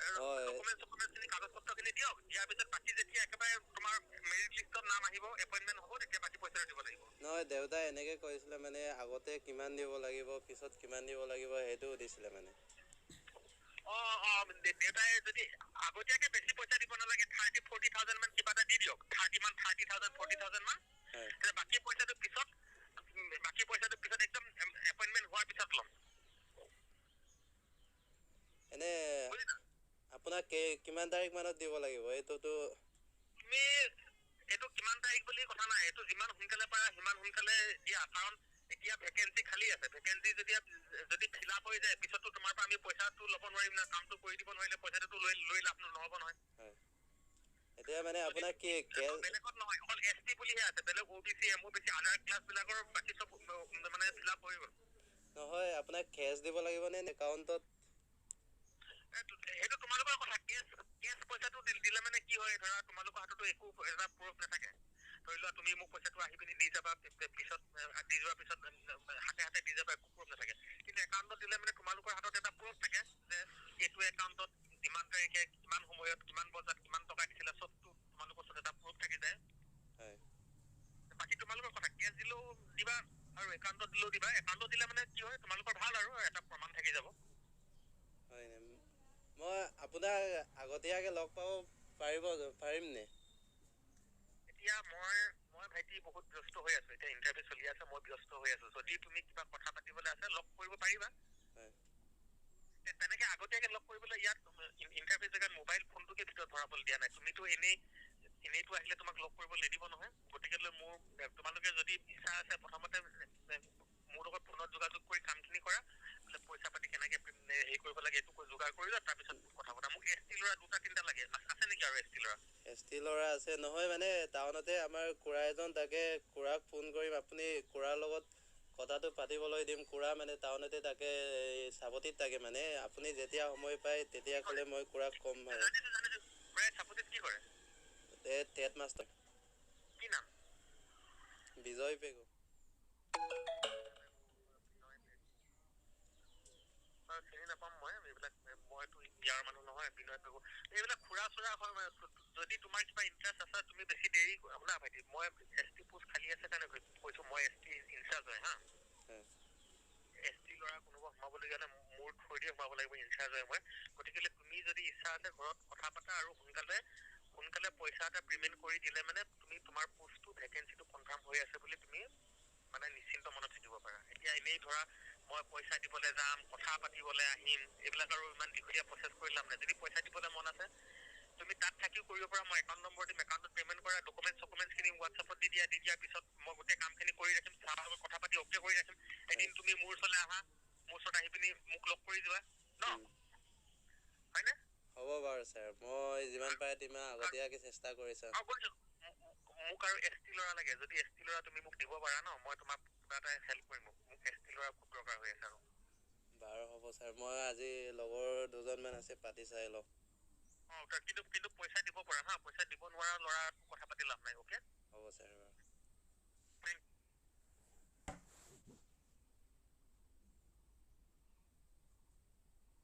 হয়। ডকুমেণ্টছ চকুমেণ্টছখিনি, কাগজ পত্ৰখিনি দিয়ক। দিয়াৰ পিছত বাকী যেতিয়া একেবাৰে তোমাৰ মেৰিট লিষ্টত নাম আহিব, এপইণ্টমেণ্ট হ'ব, তেতিয়া বাকী পইচাটো দিব লাগিব। নহয়, দেউতাই এনেকৈ কৈছিলে মানে আগতে কিমান দিব লাগিব, পিছত কিমান দিব লাগিব, সেইটো সুধিছিলে মানে। অঁ, দেউতাই যদি আগতীয়াকে বেছি পইচা দিব নালাগে, 30-40 থাউজেণ্ড মান কিবা এটা দি দিয়ক, 30 মান, 30,000, 40,000 মান। হয়। তেতিয়া বাকী পইচাটো পিছত একদম এপইণ্টমেণ্ট হোৱাৰ পিছত ল'ম। এনে বুজিলা? আপোনাক কিমান তাৰিখ মানত দিব লাগিব এইটোতো? তুমি এইটো কিমান তাৰিখ বুলি কথা নাই, এইটো যিমান সোনকালে পাৰা সিমান সোনকালে দিয়া। কাৰণ এতিয়া ভেকেঞ্চি খালী আছে। ভেকেঞ্চি যেতিয়া যদি ফিল আপ হৈ যায়, পিছততো তোমাৰ পৰা আমি পইচাটো ল'ব নোৱাৰিম না। কামটো কৰি দিব নোৱাৰিলে পইচাটোতো লৈ লৈ লাভ নহ'ব নহয়। হয়, এতিয়া মানে আপোনাক কি কেছ বেলেগত নহয়, অকল এছ টি বুলিহে আছে। বেলেগ অ' বি চি, এম অ' বি চি, আদাৰ ক্লাছ বিলাকৰ বাকী চব মানে ফিল আপ হৈ গ'ল। নহয়, আপোনাক কেছ দিব লাগিবনে একাউণ্টত? সেইটো তোমালোকৰ কথা। কেছ পইচাটো দিলে মানে কি হয়, ধৰা তোমালোকৰ হাততো একো এটা প্ৰুফ নাথাকে। ধৰি লোৱা তুমি মোক পইচাটো আহি পিনি দি যাবা, পিছত দি যোৱাৰ পিছত হাতে হাতে দি যাবা, একো প্ৰুফ নাথাকে। কিন্তু একাউণ্টত দিলে মানে তোমালোকৰ হাতত এটা প্ৰুফ থাকে যে এইটো একাউণ্টত ইমান তাৰিখে, কিমান সময়ত, কিমান বজাত কিমান টকা দিছিলে, চবটো তোমালোকৰ ওচৰত এটা প্ৰুফ থাকি যায়। হয়। বাকী তোমালোকৰ কথা, কেছ দিলেও দিবা আৰু একাউণ্টত দিলেও দিবা। একাউণ্টত দিলে মানে কি হয়, তোমালোকৰ ভাল আৰু এটা প্ৰমাণ থাকি যাব। হয় নে? মই আপোনাক আগতীয়াকৈ লগ পাব পাৰিম নে? এতিয়া মই ভাইটি বহুত ব্যস্ত হৈ আছো। এতিয়া ইণ্টাৰভিউ চলি আছে, মই ব্যস্ত হৈ আছো। যদি তুমি কিবা কথা পাতিবলৈ আছে, লগ কৰিব পাৰিবা। হয়। তেনেকে আগতীয়াকে লগ কৰিবলৈ ইয়াত ইণ্টাৰভিউ জেগাত মোবাইল ফোনটোকে ভিতৰত ভৰাবলৈ দিয়া নাই। তুমিতো এনেই এনেইতো আহিলে তোমাক লগ কৰিব নিদিব নহয়। গতিকে লৈ মোৰ তোমালোকে যদি ইচ্ছা আছে, প্ৰথমতে মোৰ লগত ফোনত যোগাযোগ কৰি কামখিনি কৰা। বোলে পইচা পাতি কেনেকে হেৰি কৰিব লাগে, এইটো যোগাৰ কৰি লোৱা, তাৰপিছত কথা পতা। মোক এছ টি ল'ৰা দুটা তিনিটা লাগে। আছে নেকি আৰু এছ টি ল'ৰা? এছ টি ল'ৰা আছে। নহয়, মানে টাউনতে আমাৰ খুৰা এজন থাকে, খুৰাক ফোন কৰিম। আপুনি খুৰাৰ লগত কথাটো পাতিবলৈ দিম। খুৰা মানে টাউনতে থাকে, এই চাবতিত থাকে। মানে আপুনি যেতিয়া সময় পায় তেতিয়া ক'লে মই খুৰাক ক'ম আৰু। জানিছো, জানিছো। খুৰাই চাপতিত কি কৰে? এই টেট মাষ্টাৰ। কি নাম? বিজয় পেগু। চিনি নাপাম মই এইবিলাক, মইতো ইয়াৰ মানুহ নহয়। বিনয় পেগু, এইবিলাক খুৰা চুৰা হয়। যদি তোমাৰ কিবা ইণ্টাৰেষ্ট আছে, তুমি বেছি দেৰি, শুনা ভাইটি, মই এছ টি পোষ্ট খালী আছে কাৰণে কৈছো। মই এছ টি ইনচাৰ্জ হয় হা। এছ টি ল'ৰা কোনোবা সোমাবলগীয়া হ'লে মোৰ থ্ৰুৱেদি সোমাব লাগিব, ইনচাৰ্জ হয় মই। গতিকে তুমি যদি ইচ্ছা আছে, ঘৰত কথা পাতা আৰু সোনকালে সোনকালে পইচা এটা পে'মেণ্ট কৰি দিলে মানে তুমি তোমাৰ পোষ্টটো, ভেকেঞ্চিটো কনফাৰ্ম হৈ আছে বুলি তুমি মানে নিশ্চিন্ত মনত থাকিব পাৰা। এতিয়া এনেই ধৰা মই পইচা দিবলৈ যাম, কথা পাতিবলৈ আহিম, এইবিলাক আৰু ইমান দীঘলীয়া প্ৰচেছ কৰি লাভ নাই। যদি পইচা দিবলৈ মন আছে, তুমি তাত থাকিও কৰিব পাৰা। মই একাউণ্ট নম্বৰ দিম, একাউণ্টত পে'মেণ্ট কৰা। ডকুমেণ্টছ চকুমেণ্টছখিনি হোৱাটছএপত দি দিয়া। দি দিয়াৰ পিছত মই গোটেই কামখিনি কৰি ৰাখিম, ছাৰৰ লগত কথা পাতি অ'কে কৰি ৰাখিম। এদিন তুমি মোৰ ওচৰলৈ আহা, মোৰ ওচৰত আহি পিনি মোক লগ কৰি যোৱা ন। হয়নে? হ'ব বাৰু ছাৰ, মই যিমান পাৰে তিমান আগতীয়াকৈ চেষ্টা কৰি চাম। অঁ, কৈছোঁ, মোক আৰু এছ টি ল'ৰা লাগে। যদি এছ টি ল'ৰা তুমি মোক দিব পাৰা ন, মই তোমাক কিবা এটা হেল্প কৰিম। মোক এছ টি ল'ৰা খুব দৰকাৰ হৈ আছে আৰু। বাৰু, হ'ব ছাৰ, মই আজি লগৰ দুজনমান আছে, পাতি চাই লওঁ। অঁ, কিন্তু পইচা দিব পৰা হা। পইচা দিব নোৱাৰা ল'ৰা কথা পাতি লাভ নাই, অ'কে? হ'ব ছাৰ।